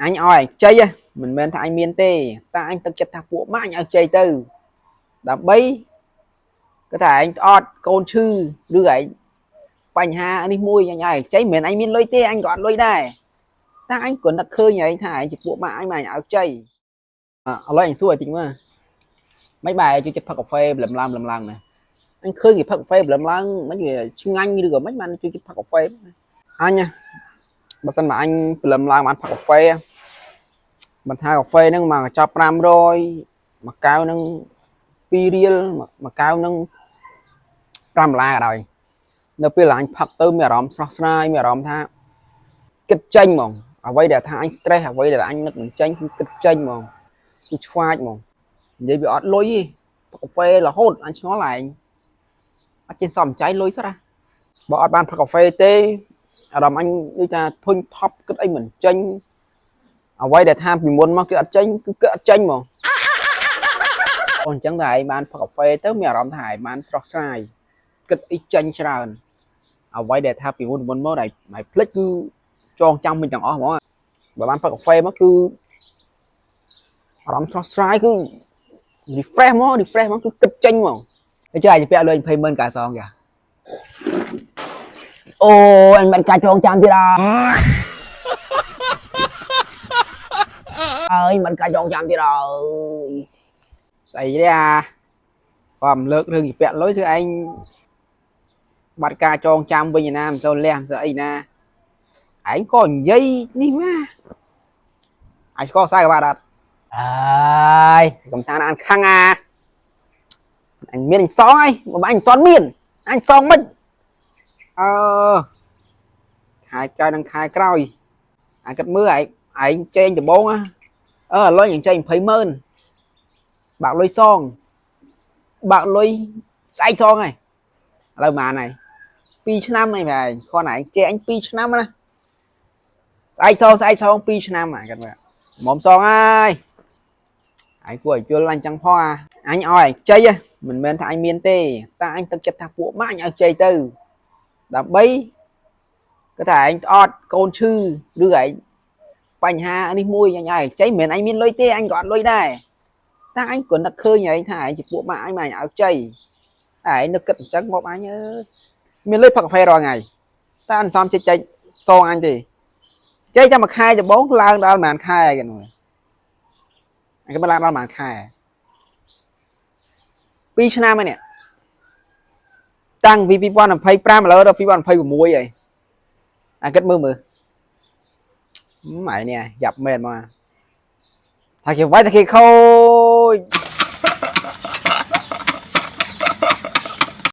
អញឲ្យឯងជ័យមិនមែនថាអញមានទេតែអញទឹកចិត្តថាពួកម៉ាក់អញឲ្យជ័យទៅដើម្បីគាត់ថាឯងអត់កូនឈឺឬឯងបញ្ហានេះមួយអញឲ្យជ័យមិនមែនអញមានលុយទេអញក៏អត់លុយដែរតែអញគ្រាន់តែឃើញឯងថាឯងជាពួកម៉ាក់អញមកអញឲ្យជ័យឥឡូវអញសួរឲ្យតិចមើលមិនបែរជួយចិត្តផឹកកាហ្វេព្រលឹមឡើងព្រលឹមឡើងណាអញឃើញគេផឹកកាហ្វេព្រលឹមឡើងមិនវាឆ្ងាញ់ឬក៏មិនបានជួយចិត្តផឹកកាហ្វេអញបើសិនមកអញព្រលឹមឡើងបានផឹកកាហ្វេមិនថាកាហ្វេហ្នឹងមកកញ្ចប់500មួយកែវហ្នឹង2រៀលមួយកែវហ្នឹង5ដុល្លារក៏ដោយនៅពេលអញផឹកទៅមានអារម្មណ៍ស្រស់ស្រាយមានអារម្មណ៍ថាគិតចេញហ្មងអ្វីដែលថាអញ stress អ្វីដែលអញនឹកមិនចេញគឺគិតចេញហ្មងគឺឆ្វាចហ្មងនិយាយវាអត់លុយទេផឹកកាហ្វេរហូតអញឆ្ងល់ឯងអត់ចេះសំចៃលុយសោះណាបើអត់បានផឹកកាហ្វេទេអារម្មណ៍អញដូចថាធុញថប់គិតអីមិនចេញអ្វីដែលថាពីមុនមកគឺអត់ចេញគឺគិតអត់ចេញហ្មងអូអញ្ចឹងតែឯងបានផឹកកាហ្វេទៅមានអារម្មណ៍ថាឯងបានស្រស់ស្រាយគិតអីចេញច្រើនអ្វីដែលថាពីមុនមុនមកដែលដែលភ្លេចគឺចងចាំវិញទាំងអស់ហ្មងបើបានផឹកកាហ្វេមកគឺអារម្មណ៍ស្រស់ស្រាយគឺ refresh ហ្មង refresh ហ្មងគឺគិតចេញហ្មងទៅចុះឯងពាក់លុយ20ម៉ឺនកាសងចាអូអញមិនកាចចងចាំទៀតអើយមិនកាចចងចាំទៀតអើយស្អីទេអាបើមិនលើករឿងពាក់លុយគឺឯងបាត់ការចងចាំវិញណាមិនសូវលះមិនសូវអីណាឯងក៏និយាយនេះមកអាចស្គាល់ខ្សែក្បាត់អត់អើយកុំថាអានខឹងអាអញមានអញសងហើយបើអញមិនទាន់មានអញសងមិនអឺខែក្រោយនិងខែក្រោយអញគិតមើលឯងឯងចេញដំបងអឺឥឡូវអញចេញ20ម៉ឺនបាក់លុយសងបាក់លុយស្អែកសងហើយឥឡូវប៉ុន្មានហើយ2ឆ្នាំហើយបែរគ្រាន់តែឯងចេះអញ2ឆ្នាំណាស្អែកសងស្អែកសង2ឆ្នាំអាគាត់មើលមុំសងហើយឯងគួរឲ្យយល់អញចឹងផងអាអញឲ្យឯងជ័យមិនមែនថាអញមានទេតែអញទឹកចិត្តថាពួកម៉ាក់អញឲ្យជ័យទៅដើម្បីគាត់ថាឯងអត់កូនឈឺឬឯងបញ្ហានេះមួយអញឲ្យជ័យមិនមែនអញមានលុយទេអញក៏អត់លុយដែរតែអញគ្រាន់តែឃើញឯងថាឯងជាពួកម៉ាក់អញមកអញឲ្យជ័យតែឯងនឹកគិតអញ្ចឹងមកអញអើយមានលុយផឹកកាហ្វេរាល់ថ្ងៃតែអញសំចិត្តចេញសងអញទេជ័យតែមួយខែដំបូងឡើងដល់ប្រហែលខែគេនោះអញក៏មិនឡើងដល់ប្រហែលខែ2ឆ្នាំហើយនេះតាំងពី2025ឥឡូវដល់2026ហើយអាគិតមើលមើលម៉ែនេះយ៉ាប់មែនមកថាគេវាយថាគេខូច